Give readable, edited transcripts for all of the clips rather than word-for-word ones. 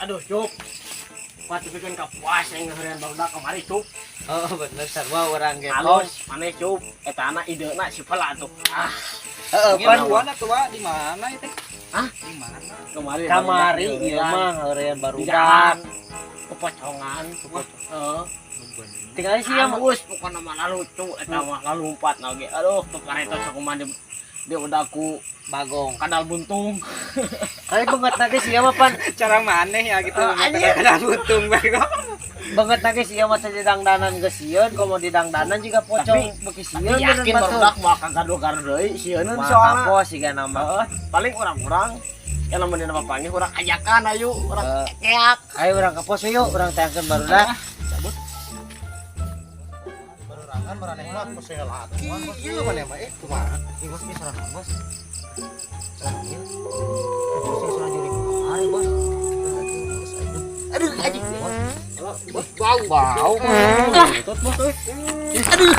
Aduh, Cup. Pati bikin kapuas yang ngeheureun barudak kamari, Cup. Oh, bener sarua urang ge. Halus, maneh, Cup. Eta anak idena si pala tuh. Ah, Heeh, pan Pan tua di mana itu? Hah? Di mana? Kemari. Kamari ieu mah heureun barudak. Kepocongan. Heeh. Tinggal sih ya mah. Halus pokokna mah lucu eta mah lalumpat na ge. Aduh, tuh sakumaha dia udah ku Bagong. Kadal buntung. Kali banget lagi sih ya mah pan. Cara maneh ya gitu. Anjir. Ada buntung bego. Banget lagi sih ya mah dangdanan geus sieun, komo di dangdanan juga pocong beuki sieun. Yakin barudak moal kagaduh-gaduh deui sieuneun soalna. Kapos siga nama. Heeh, paling urang-urang yang lamun dina papanggih urang ajakan ayo urang keak. Ayo urang ka pos yuk, urang tayangkeun barudak. Barurangan maraneh mah kos laki. Ieu maneh mah kumaha? Ih, bos, ini salah bos. Salah ieu. Bos, ini salah juri kamari, bos. Aduh, anjing. Bos, bau. Bau. Bos euy. Aduh.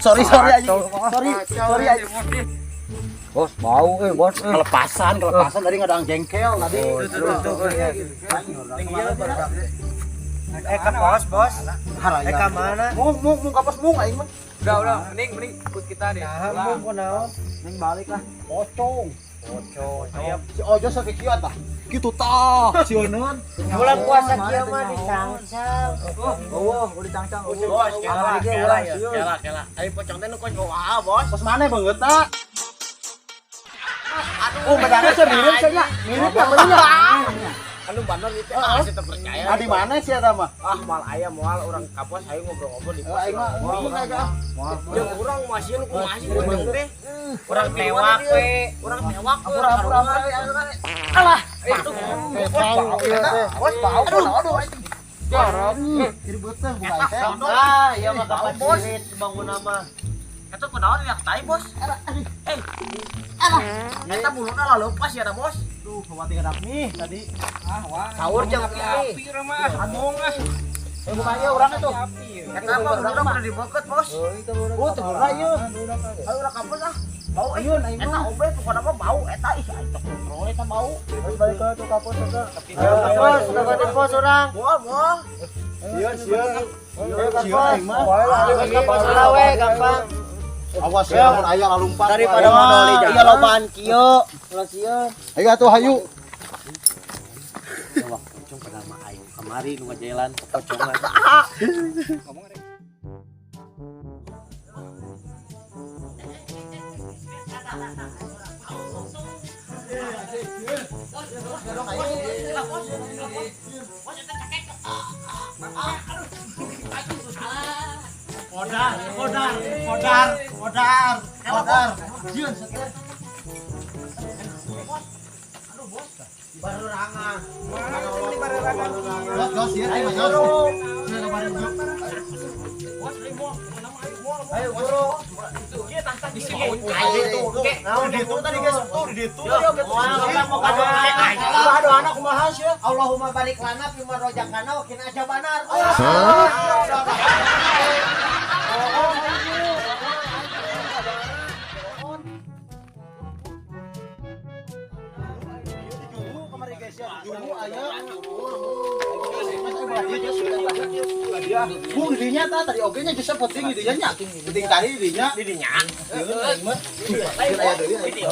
Sorry sorry anjing. Sorry sorry anjing. Bos, bau bos. Kelepasan, kelepasan tadi ngadang jengkel tadi. Ke pos, bos. Ka mana? Mung mung mung ka pos mung aing mah. Udah, mending mending ikut kita deh. Nah, mung kunaon? Mending balik lah. Pocong. Pocong. Si Ojo sakit kieu tah. Kitu tah, sieuneun. Bulan puasa kieu mah dicangcang. Oh, udah dicangcang. Bos, kela, kela, kela, kela. Ayo pocong teh nu kos bawa, bos. Pos mana banget ta? Oh, bedana sih mirip sih nya. Mirip ya bener nya. Anu bener itu ah sih terpercaya. Ah di mana sih eta mah? Ah, mal aya moal urang ka pos ayo ngobrol-ngobrol di pos. Aing mah bingung agak. Jeung urang masih nu kumaha sih pocong teh. Urang tewak we, urang tewak we, urang Ampura ampura. Alah, itu Bau bos bau aduh aduh. Jadi beteh bukan teh. Ah, iya mah kapan sirit bangun nama. Eta kunaon yang tai, bos? Eh. Alah, eta buluna lah lepas ya, bos. Duh, khawatir ada nih tadi. Ah, wah. Sahur jam Api urang mah, ngomong ah. Bukan ieu urang itu. Api. Eta mah buluna udah dibeukeut, bos. Oh, teu geura ieu. Ayo urang kapus ah. Bau Ayun aing eta mah. obe pokona mah bau eta ih aing teh kontrol eta bau. Balik ke tuh kapus eta. Ayo ka pos, udah ka pos urang. Moal moal. Sieun sieun. Sieun aing mah. Bos ka pos heula we, gampang. Awas ya mun aya lalumpat. Daripada modal iya lobaan kieu, ulah sieun. Ayo atuh hayu. Wah, pocong padahal mah aing kamari nu ngajalan kepocongan. Ngomong ada. Kodar, kodar, kodar, kodar, kodar. Sieun sakieu. Barurangan. Jos, jos, sieun aing mah jos. Sieun kabarin jos. Bos, ayo moal, pokona mah ayo moal. Ayo guru. Ieu tah tah di sini. Ayo tuh. Naon di ditu tadi geus tuh di ditu tadi oge tuh. Kumaha doana kumaha sieun? Allahumma barik lana fima rozaqtana wa qina azabannar. Bu, didinya ta tadi oge nya geus penting didinya nya. Penting tadi didinya. Didinya. Sieun aing mah. Sieun aya deui aing.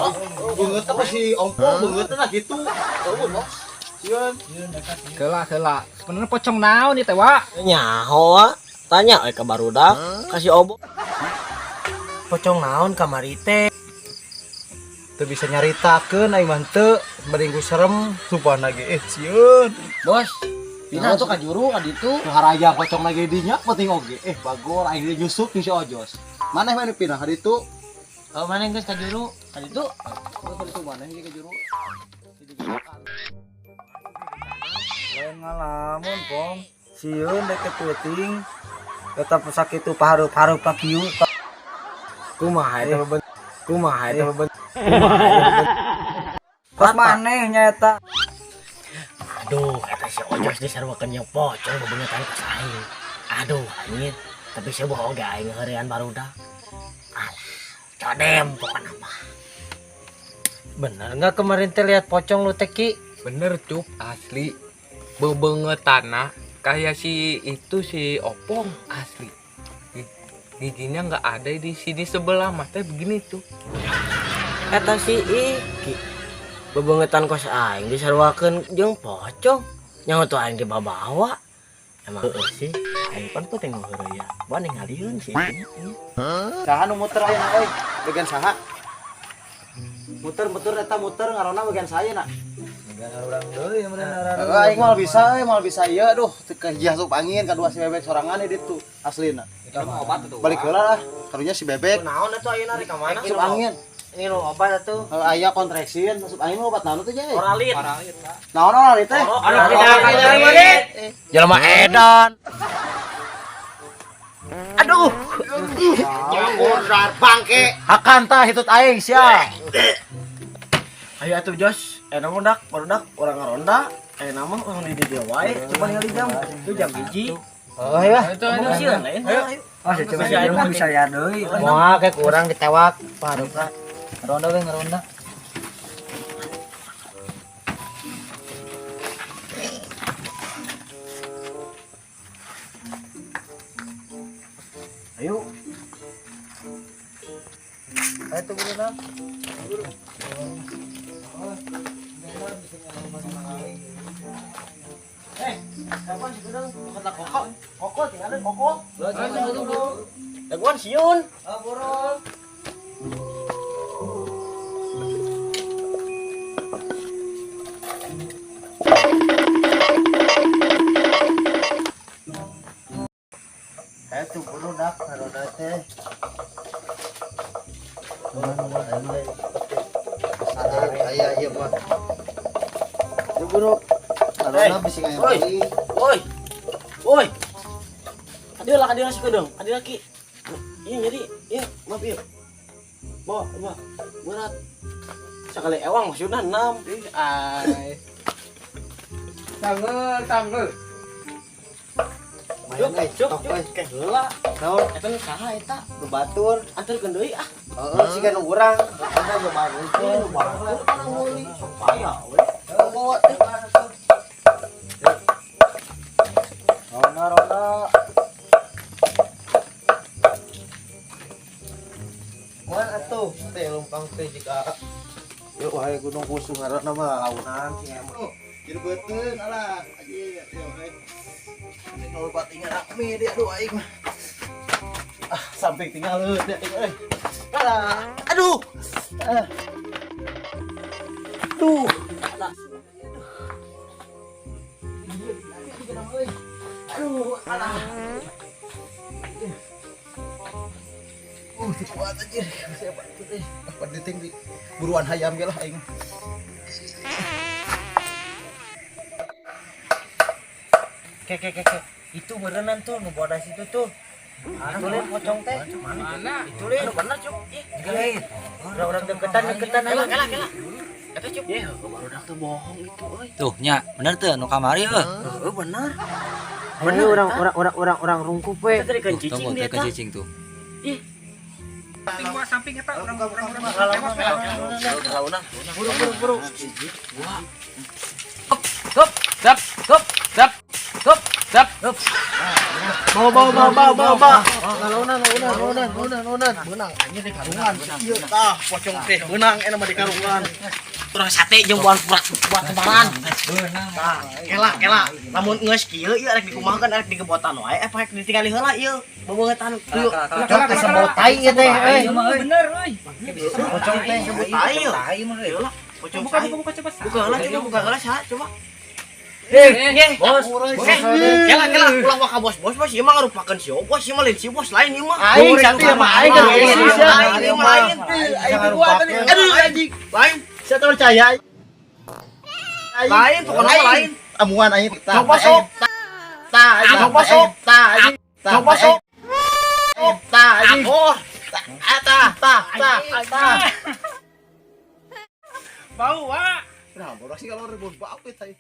Beungeut teh si Ompo beungeut teh gitu. Eueuh bos. Sieun. Heula heula. Sebenarnya pocong naon ieu teh, Wak? Nyaho, ah. Tanya ka barudak, kasih obo. Pocong naon kamari teh? Teu bisa nyaritakeun aing mah teu, mending ku serem sumpah ge sieun. Bos, pindah tuh ka juru ka ditu. Nu haraya pocong lagi dinya penting oge. Bagor aing ge nyusup jeung si Ojos. Maneh mah nu pindah ka ditu. Oh, mana geus ka juru? Ka ditu? Terus ka ditu maneh ge ka juru. Lain ngalamun, Pong. Sieun deket peuting. Eta sakitu paharup-harup ka kieu. Kumaha eta beben? Kumaha eta beben? Kos maneh nya eta. Aduh, eta si Ojos disaruakeun jeung pocong bebengetan ka aing. Aduh, anjir. Tapi sebuah oge aing heurean barudak. Alah, codem pokona mah. Bener nggak kemarin teh lihat pocong lu teh Ki? Bener, Cup, asli. Bebengetanna kayak si itu si Opong asli. Giginya nggak ada di sini sebelah mata begini tuh. Eta si Iki. Bebengetan kos aing disaruakeun jeung pocong. Nyaho tuh aing dibawa. Emang heueuh sih, aing pan penting heureuy ya. Ba ningalieun sih. Saha nu muter ayeuna euy? Bagian saha? Muter-muter eta muter ngarona bagian saya na. Bagian urang deui meureun arana. Heeh, aing moal bisa euy, moal bisa ieu aduh teu kahiji asup angin kadua si bebek sorangan di ditu aslina. Obat tuh. Balik heula lah, karunya si bebek. Naon atuh ayeuna rek ka mana? Asup angin. Ini lo obat atuh. Heeh, aya kontraksin, asup angin mah obat naon tuh je? Oralit. Naon oralit teh? Oralit. Jelema edan. Aduh. Nyanggur bangke. Hakan tah hitut aing sia. Ayo atuh Jos, enak mah dak, barudak urang ngaronda, enak mah urang di dieu wae, coba ningali jam. Itu jam 1. Oh ya. Ayo sieun lain. Ayo. Ah, coba mah bisa ya deui. Moal kayak kurang ditewak paruka. Ronda we ngeronda. Ayo. Ayo tuh buru. Kapan sih kudang? Kata koko. Koko tinggalin koko. Daguan siun. Ah, boro. Ayo tuh buru dak ngarona teh. Aya ieu mah. Ieu buru. Ngarona bisi ngaya Oi. beli. Woi. Woi. Kadieu lah kadieu si kudang, kadieu laki. Iya jadi, iya maaf iya. Bawa, bawa. Berat. Sekali ewang maksudna 6. Ih, ai. Tanggul, tanggul. Mayan euy, Cuk, tok cuk, euy. ke heula. Naon? Eta nu saha eta? Nu batur. Anterkeun deui ah. Heeh, siga nu urang. Eta nu bagus. Nu batur kana meuli. Sok paya we. Bawa teh. Ronda ronda. Kuan atuh teh lumpang teh jika Yuk, wahai gunung kusung ngaranna mah launan sih emang. Jadi beuteung alah anjir yo euy. Ini kalau buat tinggal rame dia aduh aing mah. Ah, sampai tinggal leuh dia aing euy. Alah, aduh. Ah. Aduh. Alah. Aduh, alah. Kuat anjir. Saya bantu teh. Penting di buruan hayam ge lah aing. Ke ke ke ke. Itu berenang tuh nu bodas itu tuh. Itu lin pocong teh. Mana? Itu lin. Bener cuk. Ih, Lain. Urang-urang deketan deketan ayo. kela kela. Eta cuk. Ye, barudak tuh bohong itu euy. Tuh nya, bener tuh nu kamari euy. Heeh, bener. Bener urang urang urang urang urang rungkup we. Eta tadi kan Tuh, cicing tunggu dia teh eta. cicing tuh. Samping gua, samping eta urang urang urang tewas we. Launan. Buru buru buru. Hop, dap, hop, dap, hop, dap, hop. Bawa bawa bawa bawa bawa bawa. Launan launan launan launan launan. Beunang anjir di karungan. Ieu tah pocong teh beunang enak mah di karungan. Urang sate jeung buah buah kemaran. Tah, kela kela. Lamun geus kieu ieu rek dikumahakeun rek digebotan wae eh rek ditinggali heula ieu. Bebeungetan kieu. Pocong teh sebau tai ieu teh euy. Bener euy. Pocong teh Sebut tai ieu. Tai mah euy. Heula, pocong Buka tai. buka buka coba. Buka heula coba buka heula saha coba. Bos, Kela kela ulah waka bos bos bos ieu mah ngarupakeun si bos ieu mah lain si bos lain ieu mah. Aing satu mah aing kan Lain sia. lain ieu mah lain. Aing dua tadi. Aduh anjing. Lain Saya tak percaya. lain pokoknya mah lain. Amuan aing tah. Coba sok. Tah anjing. Coba sok. Tah anjing. Coba sok. Tah anjing. Oh, Tah tah tah tah. Bau, Wak. Nah, bodoh sih kalau ribut bau teh.